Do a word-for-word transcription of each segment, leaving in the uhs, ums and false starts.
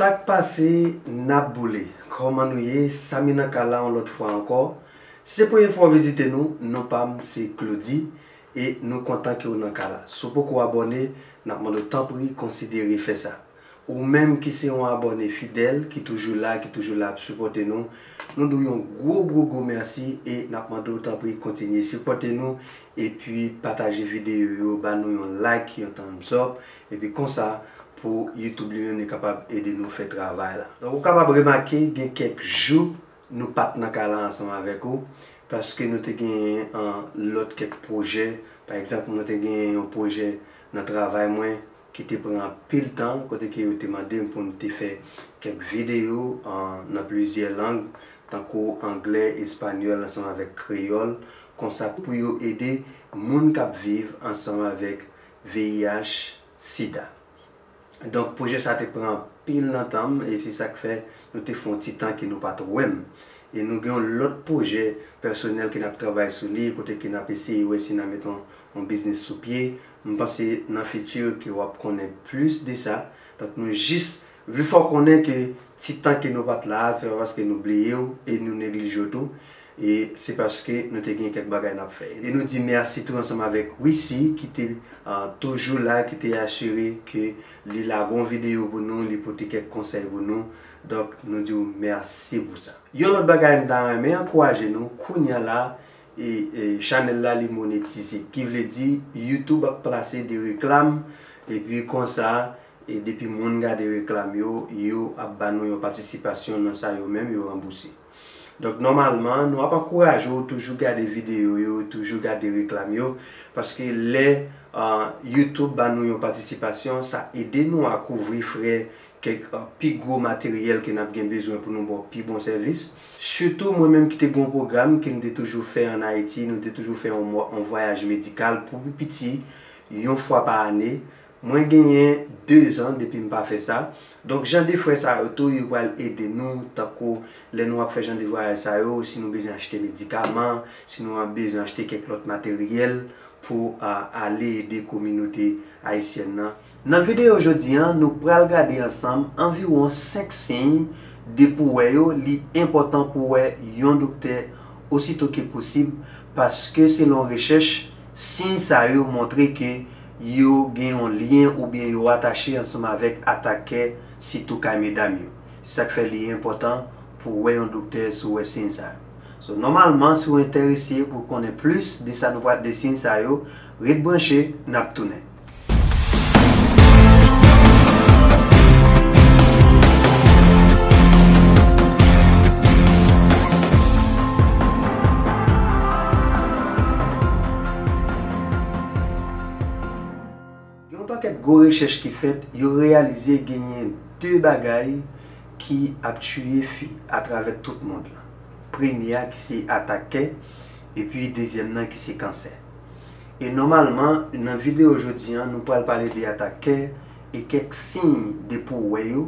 Sa k pase, n ap boule. Kòman nou ye? Samy nan kay la yon lòt fwa ankò. Si se premye fwa w vizite nou, non pa m se Claudy, e nou kontan ke w nan kay la. Si w poko abòne, n ap mande w tanpri konsidere fè sa. Ou menm ki se yon abòne fidèl, ki toujou la, ki toujou la ap sipòte nou, nou di w yon gwo, gwo, gwo mèsi e n ap mande w tanpri kontinye sipòte nou epi pataje videyo yo, ba nou yon like, yon thumbs up, epi konsa pou YouTube li menm li kapab ede nou fè travay la. Donk ou kapab remake gen kèk jou nou pa t nan kay la ansanm avèk ou, paske nou te genyen, an, lòt kèk pwojè. Pa egzanp, nou te genyen yon pwojè nan travay mwen ki te pran anpil tan, kote ke yo te mande m pou n te fè kèk videyo, an, nan plizyè lang, tankou anglè, espanyòl ansanm avèk kreyòl, konsa pou yo ede moun k ap viv ansanm avèk V I H, sida. Donk, pwojè sa te pran anpil nan tan m, e se sa k fè nou te fè yon ti tan ke nou pa t wè m. E nou gen yon lòt pwojè pèsonèl ke n ap travay sou li, kote ke n ap eseye wè si n a met yon, yon biznis sou pye. M panse nan fiti ke w ap konnen plis de sa. Donk, nou jis vle fè w konnen ke ti tan ke nou pa t la a, se pa paske nou bliye w e nou neglije w tou. E se paske nou te gen kèk bagay n ap fè. E nou di mèsi tou ansanm avèk Wissy ki te, ah, toujou la, ki te asire ke li lage yon videyo pou nou, li pote kèk konsèy pou nou. Donk, nou di w mèsi pou sa. Yon lòt bagay m ta renmen ankouraje nou, kounye a la, e, e chanèl la li monetize. Ki vle di, YouTube ap plase de reklam, epi konsa, e depi moun gade reklam yo, yo ap ba nou yon patisipasyon nan sa yo menm yo ranbouse. Donk, nòmalman, nou ap ankouraje w toujou gade videyo yo, toujou gade reklam yo, paske lè, ah, YouTube ba nou yon patisipasyon, sa ede nou a kouvri frè kèk, ah, pi gwo materyèl ke n ap gen bezwen pou nou ba w pi bon sèvis. Sitou mwen menm ki te gen yon pwogram ke n te toujou fè ann Ayiti, nou te toujou fè yon mwa-, yon vwayaj medikal pou pi piti yon fwa pa ane. Mwen genyen dezan depi m pa fè sa. Donk, jan de frè sa yo tou, yo pral ede nou, tankou lè nou ap fè jan de vwayaj sa yo, si nou bezwen achte medikaman, si nou ap bezwen achte kèk lòt materyèl pou, a, ale ede kominote ayisyèn nan. Nan videyo jodi a, nou pral gade ansanm anviwon senk siy de pou w wè yo, li enpòtan pou w wè yon doktè osito ke posib, paske selon rechèch, siy sa yo montre ke yo gen yon lyen oubyen yo atache ansanm avèk atak kè, sitou kay medam yo. Se sa k fè li enpòtan pou w wè yon doktè si w wè siy sa yo. So, nòmalman, si w enterese pou w konnen plis de sa nou pral, de siy sa yo, ret branche, n ap tounen. Gen yon pakèt gwo rechèch ki fèt, yo reyalize genyen de bagay ki ap tiye fi atravè tout mond lan. Premye a ki se atak kè, epi dezyèm nan ki se kansè. E nòmalman, nan videyo jodi a, nou pral pale de atak kè e kèk siy de pou w wè yo,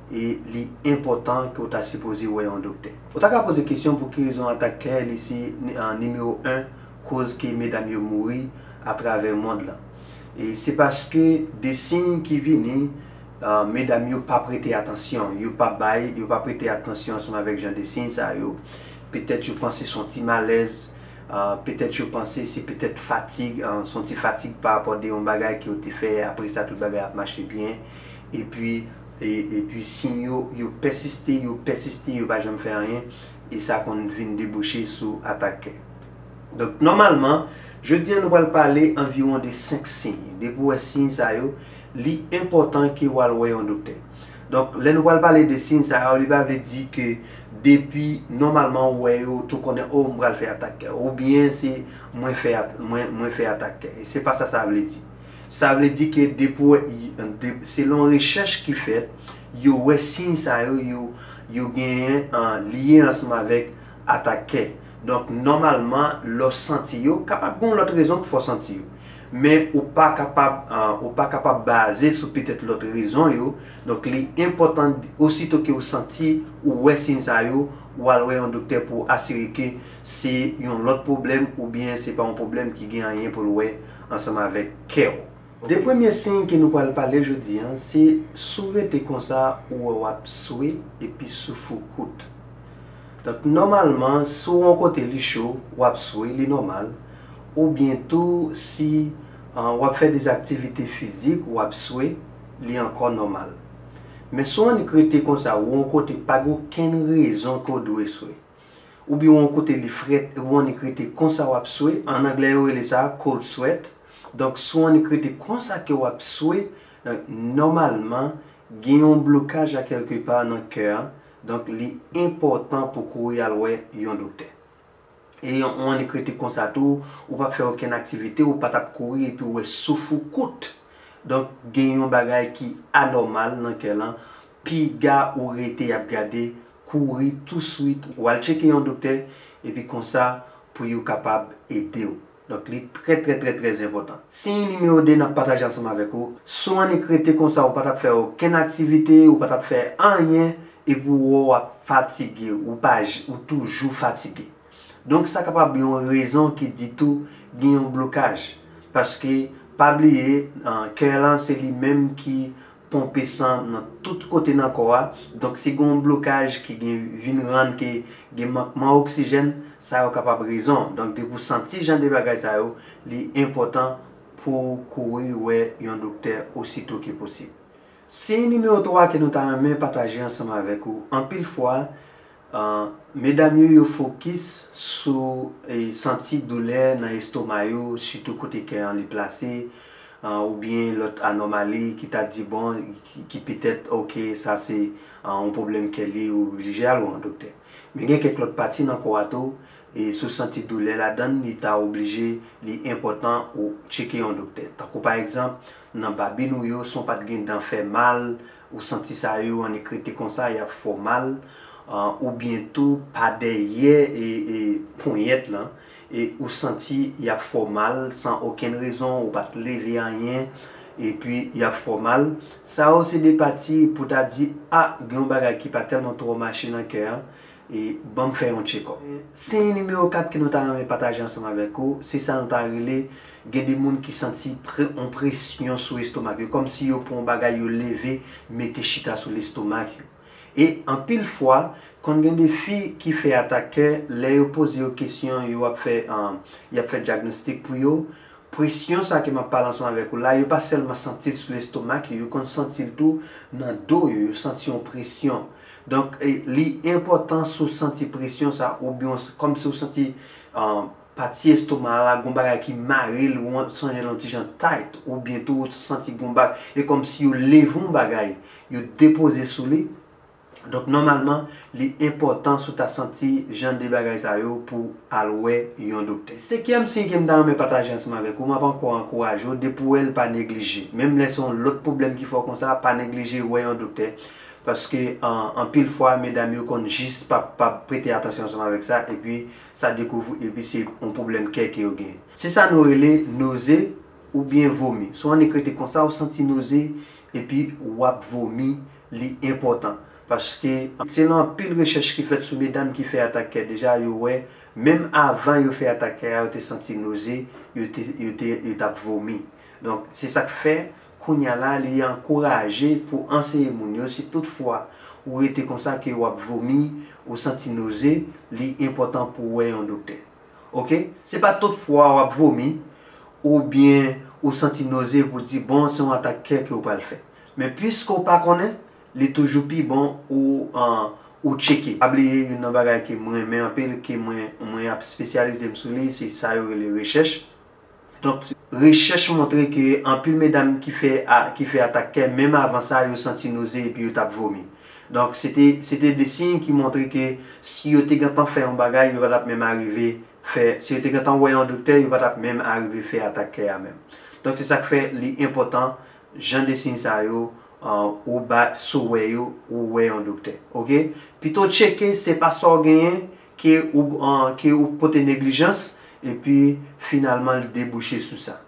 e li enpòtan ke w ta sipoze wè yon doktè. Ou ta ka poze kesyon pou ki rezon atak kè li se ni-, an, nimewo en koz ke medam yo mouri atravè mond lan. E se paske de siy ki vini, ah, medam yo pa prete atansyon, yo pa bay, yo pa prete atansyon ansanm avèk jan de siy sa yo. Petèt yo panse se yon ti malèz, ah, petèt yo panse se petèt fatig, ah, se yon ti fatig pa rapò de yon bagay ke yo te fè, apre sa tout bagay ap mache byen. Epi, e, epi siy yo, yo pèsiste, yo pèsiste, yo pa janm fè anyen, e sa konn vin debouche sou atak kè. Donk, nòmalman, jodi a nou pral pale anviwon de senk siy. Depi w wè siy sa yo, li enpòtan ke w al wè yon doktè. Donk, lè nou pral pale de siy sa yo, li pa vle di ke depi nòmalman ou wè yo, ou tou konnen, o, m pral fè atak kè. Oubyen se mwen fè at-, mwen, mwen fè atak kè. E se pa sa sa vle di. Sa vle di ke depi w wè, de, selon rechèch ki fèt, yo wè siy sa yo, yo, yo genyen, ah, lyen ansanm avèk atak kè. Donk, nòmalman, lè w santi yo, kapab gen yon lòt rezon k fè w santi yo. Men ou pa kapab, ah, ou pa kapab baze sou petèt lòt rezon yo. Donk, li enpòtan, osito ke w santi ou wè siy sa yo, w al wè yon doktè pou asire ke se yon lòt pwoblèm oubyen se pa yon pwoblèm ki gen anyen pou l wè ansanm avèk kè w. De premye siy ke nou pral pale jodi a, se si w rete konsa ou wè w ap swe epi souf ou kout. Donk, nòmalman, si w wè yon kote li cho, w ap swe, li nòmal. Oubyen tou, si uh, w ap fè de aktivite fizik, w ap swe, li ankò nòmal. Men si w annik rete konsa, ou wè yon kote pa gen okenn rezon ke w dwe swe. Oubyen w wè yon kote li frèt, ou annik rete konsa w ap swe, an anglè yo rele sa cold sweat. Donk, si w annik rete konsa ke w ap swe, donk, nòmalman, gen yon blokaj a kèlkepa nan kè a. Donk, li enpòtan pou kouri al wè yon doktè. E yon, w annik rete konsa tou, ou p ap fè okenn aktivite, ou pa t ap kouri epi w wè souf ou kout. Donk, gen yon bagay ki anòmal nan kè lan, piga ou rete ap gade, kouri touswit, w al tcheke yon doktè, epi konsa, pou yo kapab ede w. Donk, li trè, trè, trè, trè enpòtan. Siy nimewo de n ap pataje ansanm avèk ou. Si w annik rete konsa, ou pa t ap fè okenn aktivite, ou pa t ap fè anyen, epi w wè w ap fatige, ou pa j-, ou toujou fatige. Donk, sa kapab yon rezon ki di tou gen yon blokaj. Paske, pa bliye, uh, kè lan se li menm ki ponpe san nan tout kote nan kò a. Donk, si gen yon blokaj ki gen, vin rann ke gen mankman oksijèn, sa yo kapab rezon. Donk, depi w santi jan de bagay sa yo, li enpòtan pou w kouri wè yon doktè osito ke posib. Siy nimewo twa ke nou ta renmen pataje ansanm avèk ou. Anpil fwa, uh, medam yo, yo fokis sou e, santi doulè nan estoma yo, sitou kote kè an li plase, uh, oubyen lòt anòmali ki ta di, bon, ki, ki petèt, oke, sa se uh, yon pwoblèm kè li, ou oblije al wè yon doktè. Men gen kèk lòt pati nan kò a tou, e si w santi doulè ladan l, li ta oblije, li enpòtan ou tcheke yon doktè. Tankou pa egzanp, nan babin ou yo, si w pa t gen dan fè mal, ou santi sa yo annik rete konsa, y ap fè w mal, uh, oubyen tou pa dèyè e, e ponyèt lan, e ou santi y ap fè w mal san okenn rezon, ou pa t leve anyen, epi y ap fè w mal. Sa yo se de pati pou ta di, a, gen yon bagay ki pa tèlman twò mache nan kè an, e ban m fè yon tchekòp. Siy nimewo kat ke nou ta renmen pataje ansanm avèk ou, se sa nou ta rele, gen de moun ki santi pre-, yon presyon sou estomak yo, kòmsi yo pran yon bagay, yo leve, mete chita sou lestomak yo. E anpil fwa, konn gen de fi ki fè atak kè, lè yo poze yo kesyon, yo ap fè, um, y ap fè dyagnostik pou yo, presyon sa ke m ap pale ansanm avèk ou la, yo pa sèlman santi l sou lestomak yo, yo konn santi l tou nan do yo, yo santi yon presyon. Donk, e, li enpòtan si w santi presyon sa, oubyen w s-, kòmsi w santi, ah, pati estoma la, gon bagay ki mare l, ou an-, sonje l yon ti jan tight, oubyen tou w santi gon bag-, e kòmsi yo leve yon bagay, yo depoze sou li. Donk, nòmalman, li enpòtan si w ta santi jan de bagay sa yo pou w al wè yon doktè. Senkyèm siy ke m ta renmen pataje ansanm avèk ou, m ap ankò ankouraje w, depi w wè l, pa neglije. Menm lè se yon lòt pwoblèm ki fè w konsa, pa neglije wè yon doktè. Paske, an, anpil fwa, medam yo konn jis pa, pa prete atansyon ansanm avèk sa, epi sa dekouvri, epi se yon pwoblèm kè ke yo genyen. Se sa nou rele noze oubyen vomi. Si w annik rete konsa, ou santi noze, epi w ap vomi, li enpòtan. Paske, selon anpil rechèch ki fèt sou medam ki fè atak kè deja, yo wè, menm avan yo fè atak kè a, yo te santi noze, yo te, yo te, yo t ap vomi. Donk, se sa k fè, kounye a la, li ankouraje pou anseye moun yo, si toutfwa ou rete konsa ke w ap vomi, ou santi noze, li enpòtan pou w wè yon doktè. Oke? Se pa tout fwa w ap vomi, oubyen ou santi noze pou di, bon, se yon atak kè ke w pral fè. Men piske w pa konnen, li toujou pi bon ou, an, ou tcheke. Pa bliye, youn nan bagay ke mwen renmen anpil, ke mwen, mwen ap espesyalize m sou li, se sa yo rele rechèch. Donk, rechèch montre ke anpil medam ki fè a, ki fè atak kè, menm avan sa, yo santi noze epi yo t ap vomi. Donk, se te, se te de siy ki montre ke si yo te gentan fè yon bagay, yo pa t ap menm arive fè, si yo te gentan wè yon doktè, yo pa t ap menm arive fè atak kè a menm. Donk, se sa k fè li enpòtan, jan de siy sa yo, ah, ou ba, si w wè yo, ou wè yon doktè. Oke? Pito tcheke, se pa sa w genyen, ke ou, ah, ke ou pote neglijans, epi finalman, l debouche sou sa.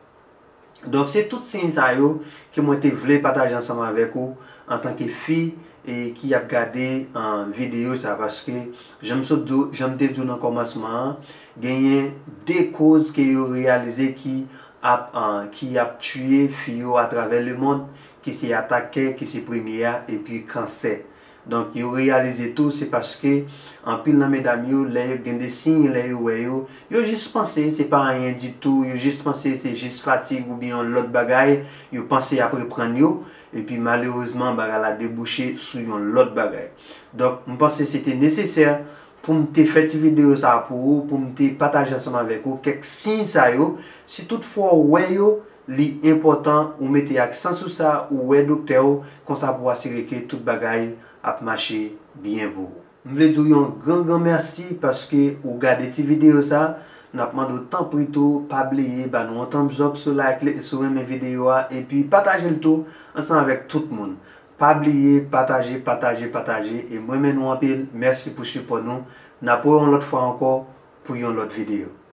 Donk, se tout siy sa yo ke mwen te vle pataje ansanm avèk ou antanke fi e ki ap gade, ah, videyo sa, paske jan m sot di w, jan m te di w nan kòmansman an, genyen de koz ke yo reyalize ki, ap, an, ki ap tiye fi yo atravè lemond, ki se atakè, ki se premye a, epi kansè. Donk, yo reyalize tou, se paske anpil nan medam yo, lè yo gen de siy, lè yo wè yo, yo jis panse se pa anyen ditou, yo jis panse se jis fatig oubyen yon lòt bagay, yo panse ap reprann yo, epi malerezman, bagay la debouche sou yon lòt bagay. Donk, m panse se te nesesè pou m te fè ti videyo sa a pou ou, pou m te pataje ansanm avèk ou kèk siy sa yo. Si toutfwa ou wè yo, li enpòtan ou mete aksan sou sa, ou wè doktè w, konsa pou asire ke tout bagay ap mache byen pou ou. M vle di w yon gran, gran mèsi paske ou gade ti videyo sa. N ap mande w tanpri tou, pa bliye ba nou yon thumbs up si w like li, si w renmen videyo a, epi pataje l tou ansanm avèk tout moun. Pa bliye pataje, pataje, pataje, e m renmen nou anpil. Mèsi pou sipò nou. N ap wè yon lòt fwa ankò pou yon lòt videyo.